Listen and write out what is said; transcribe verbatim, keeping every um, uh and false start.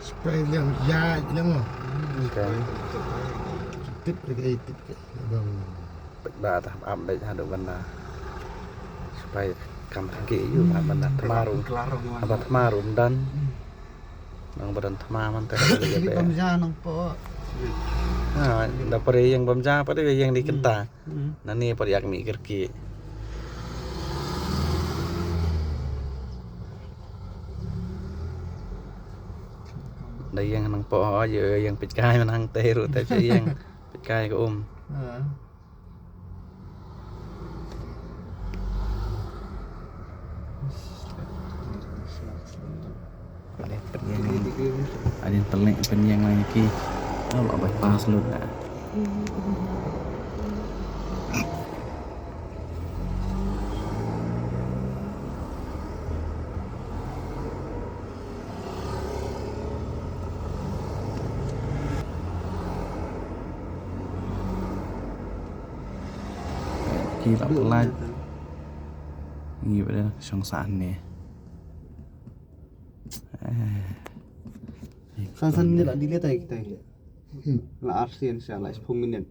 Spray liang ya liang mo. Spray. Tip ke tip ke. Bang. Pek ba ta ap bek hadu benda. Spray kam ke yu ap benda temarum. Kelarung. Apa temarum dan nang badan temaman teh. Ini bamja nang po. Ha, da pare yang bamja pare yang di kenta. Hmm. Nani pare yak mi kerki. Da yang nang po aja yang pit kai menang teh ru teh yang pit kai ke um. Ha. Ada peniang. Ada yang telik peniang lagi ki. Oh, buat pas lu dah. Ki la pynlait. Ngi ba da shong sah ne. Eh. San san minit la delay tai kita. Hmm. La ar sien sha la sepuluh minit.